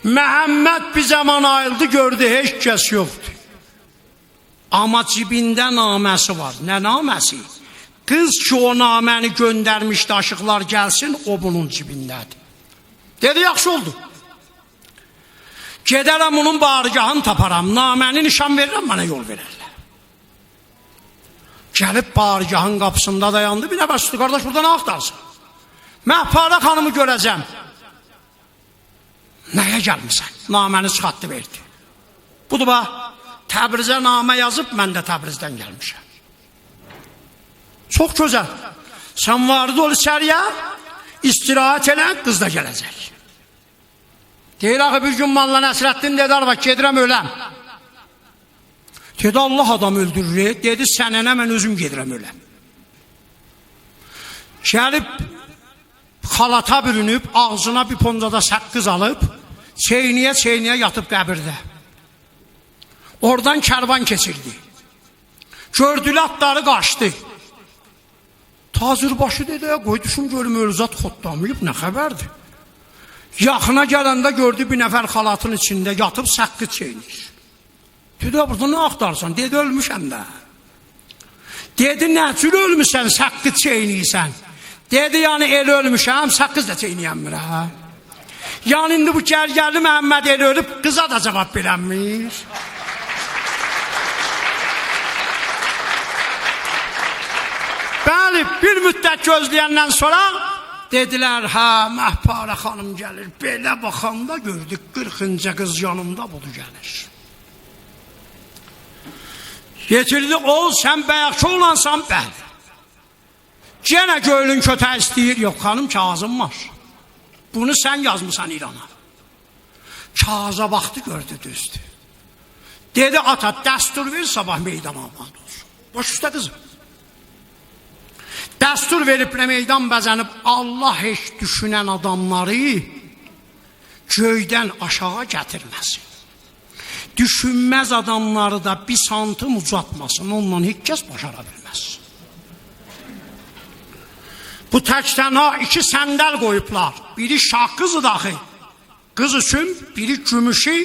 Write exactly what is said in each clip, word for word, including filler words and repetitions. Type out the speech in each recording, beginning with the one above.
محمد بیر زامان آییلدی، گؤردو هئچ کس یوخدور. آمما جیبینده نامه‌سی وار. نه نامه‌سی؟ قیز کی او نامه‌نی گؤندرمیشدی، آشیقلار گلسین، او بونون جیبینده‌دیر. دئدی: «یاخشی اولدو. گئده‌رم اونون بارگاهینی تاپارام، نامه‌نی نیشان وئررم، منه یول وئررلر.» گلیب بارگاهین قاپیسیندا دایاندی، بیر نفر سوردو: «قارداش، بورادا نه آختاریرسان؟» «مه‌پاره خانیمی گؤره‌جم.» «نه‌یه گلمیسن؟» نامه‌نی چیخارتدی، وئردی. «بودور باخ، تبریزه نامه یازیب، من ده تبریزدن گلمیشم.» «چوخ گؤزل. سن وارد اول ایچری‌یه، استراحت ائله، قیز دا گله‌جک.» دئییر: «آخی بیر گون ملا نصرالدین دئدی: آرواد، گئدیرم اؤلم.» دئدی: «الله آدام اؤلدورور؟» دئدی: «سنه نه، من اؤزوم گئدیرم اؤلم.» گلیب خالاتا بورونوب، آغزینا بیر پونجا دا ساققیز آلیب، چئینه‌یه-چئینه‌یه یاتیب قبیرده. اورادان کروان کئچیردی. گؤردولر آتلاری، قاچدی. تاجرباشی دئدی: «ائ، قوی دوشوم گؤروم، اؤلو زاد خورتلاماییب، نه خبردیر؟» یاخینا گلنده گؤردو بیر نفر خالاتین ایچینده یاتیب ساققیز چئینیر. دئدی: «بورادا نه آختاریرسان؟» دئدی: «اؤلموشم ده.» دئدی: «نه جور اؤلموسن، ساققیز چئینیرسن؟» دئدی: «یعنی ائله اؤلموشم، ساققیز دا چئینیه‌نمیرم. یعنی ایندی بو گرگرلی محمد ائله اؤلوب، قیزا دا جواب وئرنمیر.» بلی، بیر مدت گؤزله‌یندن سونرا دئدیلر: «هه، مه‌پاره خانیم گلیر.» بئله باخاندا گؤردو قیرخ اینجه قیز یانیندا، بودور گلیر. یئتیردی: «اوغول، سن بایاقکی اوغلانسان؟» «بلی.» «یئنه گؤیلون کؤتک ایسته‌ییر؟» «یوخ خانیم، کاغیذیم وار. بونو سن یازمیسان ایرانا.» کاغیذا باخدی، گؤردو دوزدور. دئدی: «آتا، دستور وئر، صاباح میدان آماده اولسون.» «باش اوسته قیزیم.» دستور وئریبلر میدان بزه‌نیب، الله هئچ دوشونن آداملاری گؤیدن آشاغی گتیرمه‌سین. دوشونمز آداملاری دا بیر سانتیم اوجالتماسین، اونونلا هئچ کس باشارا بیلمز. بو تک تنها ایکی صندل قویوبلار. بیری شاه قیزیدی آخی، قیز اوچون، بیری گوموشو،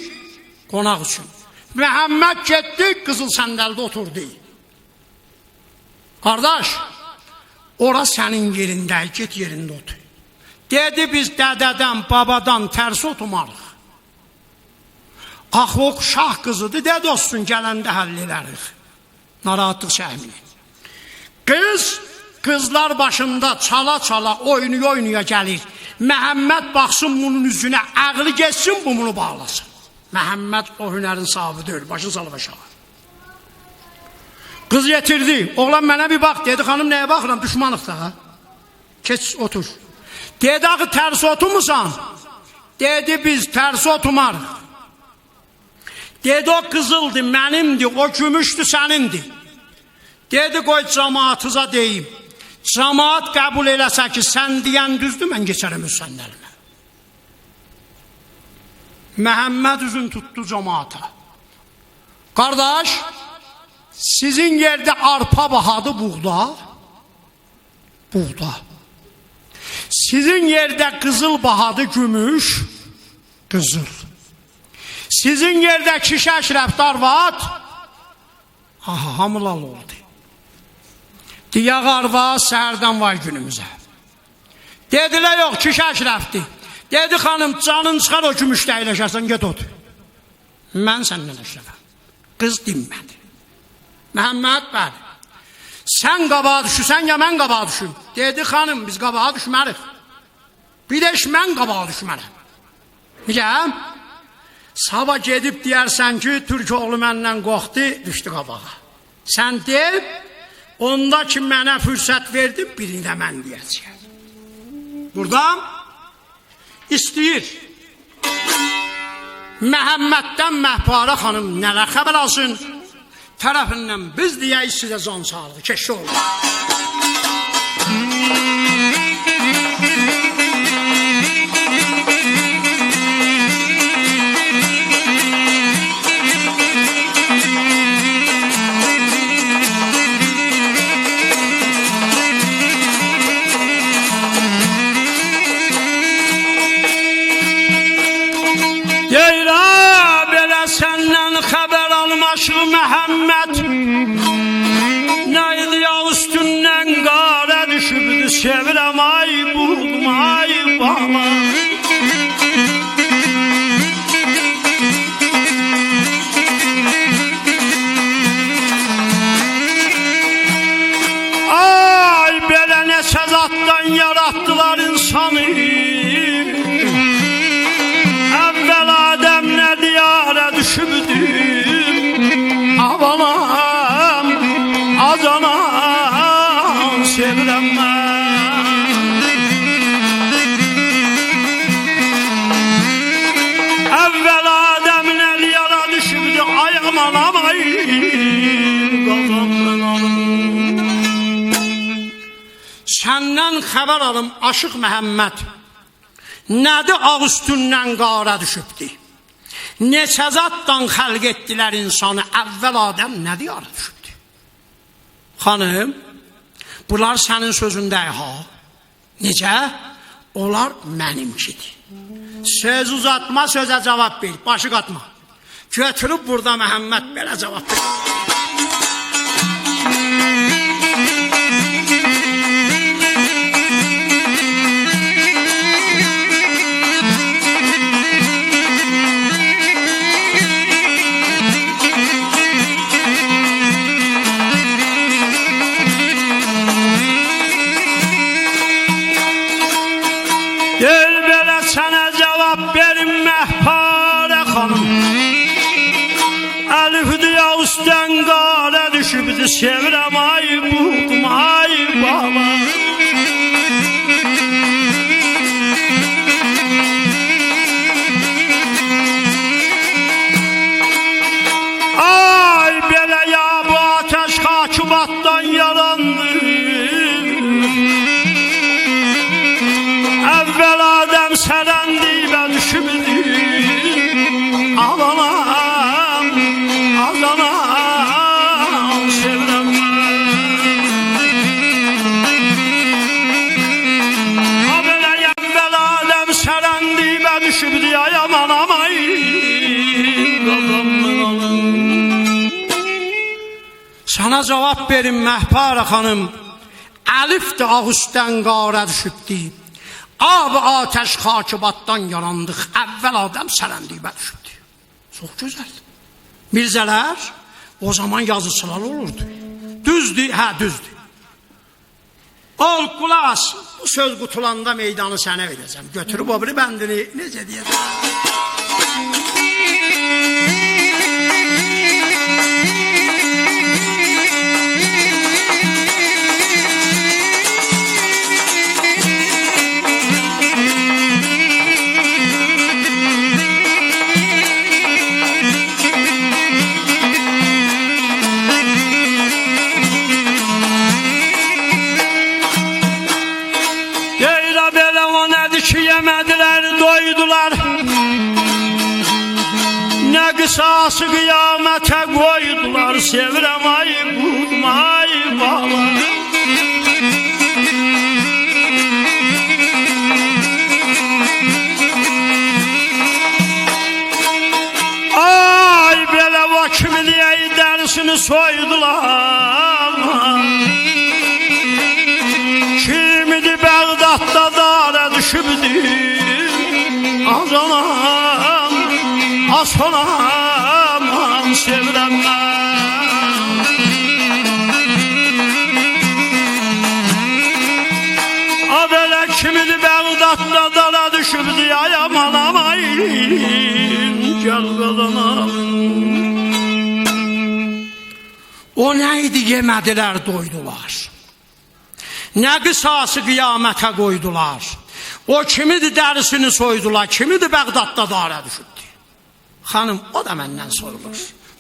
قوناق اوچون. محمد گئتدی، قیزیل صندلده اوتوردو. «قارداش، اورا سنین یئرین دئییل، گئت یئرینده اوتور.» دئدی: «بیز دده‌دن، بابادان ترسه اوتورماریق.» آخی او شاه قیزیدی، دئدی: «اولسون، گلنده حل ائله‌ریک. ناراحتلیق چکمه‌یین.» قیز، قیزلار باشیندا چالا-چالا، اوینایا-اوینایا گلیر. محمد باخسین بونون اوزونه، عقلی گئتسین، بو بونو باغلاسین. محمد او هنرین صاحیبی دئییل، باشینی سالیب آشاغی. قیز یئتیردی: «اوغلان، منه بیر باخ.» دئدی: «خانیم، نه‌یه باخیرام؟ دوشمانیق دا. کئچ، اوتور.» دئدی: «آخی ترسه اوتورموسان؟» دئدی: «بیز ترسه اوتورماریق.» دئدی: «او قیزیلدیر، منیمدیر، او گوموشدور، سنیندیر.» دئدی: «قوی جماعتیزا دئییم. جماعت قبول ائله‌سه کی سن دئین دوزدور، من کئچرم اؤز صندلیمه.» محمد اوزون توتدو جماعته: «قارداش، سیزین یئرده آرپا باهادیر، بوغدا؟ بوغدا. سیزین یئرده قیزیل باهادیر، گوموش؟ قیزیل. سیزین یئرده کیشی اشرفدی، آرواد؟» آها، هامی لال اولدو. «دئیک آرواد، سحردن وار گونوموزه.» دئدیلر: «یوخ، کیشی اشرفدی.» دئدی: «خانیم، جانین چیخار او گوموشده اَیلشه‌سن، گئت اوتور. من سندن اشرفم.» قیز دینمه‌دی. «محمد»، بلی. «سن قاباغا دوشورسن، یا من قاباغا دوشوم؟» دئدی: «خانیم، بیز قاباغا دوشمه‌ریک. بیر ده هئچ من قاباغا دوشمه‌رم.» «نییه؟» «صاباح گئدیب دئیرسن کی تورک اوغلو مندن قورخدو، دوشدو قاباغا. سن دئ، اوندا کی منه فرصت وئردین، بیرینی ده من دئیه‌جه‌یم.» بورادا ایسته‌ییر محمددن مه‌پاره خانیم نه‌لر خبر آلسین، طرفیندن بیز دئیک سیزه جان ساغلیغی، کئشیک اوغلو. سندن خبر آلیم، عاشیق محمد، نه‌دیر آغ اوستوندن قارا دوشوبدور؟ نئچه زاددان خلق ائتدیلر انسانی، اول آدم نه دیارا دوشوبدور؟ خانیم، بونلار سنین سؤزون دئییل ها. نئجه؟ اونلار منیمکیدیر. سؤز اوزاتما، سؤزه جواب وئر، باشی قاتما. گؤتوروب بورادا محمد بئله جواب وئریر. دئییر بئله سنه جواب وئریم، مه‌پاره خانیم. الفدی اوستدن قارا دوشوبدو، سئویرم، آی بوغدوم، آی بابا. آی بئله یا، بو آتش خاک و باددان یاراندی. اول آدم سرندیبه دوشوبدو. آغلانام، آغلانام، سئویرم. آ بئله اول آدم سرندیبه دوشوبدو، آی آمان، آمان. سنه جواب وئریم، مه‌پاره خانیم. الفدی آغ اوستدن قارا دوشوبدو. آب، آتش، خاک و باددان یاراندیق، اول آدم سرندیبه دوشوبدو. چوخ گؤزل. میرزه‌لر او زامان یازیچیلار اولوردو. دوزدور؟ هه، دوزدور. اول قولاق آس، بو سؤز قوتولاندا میدانی سنه وئره‌جم. گؤتوروب او بیری بندینی نئجه دئیه‌جم؟ دئییر بئله، او نه‌دیر کی، یئمه‌دیلر، دویدولار، نه قصاصی قیامته قویدولار، سئویرم، آی بوغدوم، آی بابا. آی بئله، او کیمیدی ای، دریسینی سویدولار؟ کیمیدی بغداددا دارا دوشوبدو؟ آز آنام، آز آنام، سئویرم من. آ بئله کیمیدی بغداددا دارا دوشوبدو، آی آمان، آمان، گل قازانام. او نه ایدی، یئمه‌دیلر، دویدولار، نه قصاصی قیامته قویدولار؟ او کیمیدی، دریسینی سویدولار، کیمیدی بغداددا دارا دوشوبدو؟ خانیم، او دا مندن سورولور.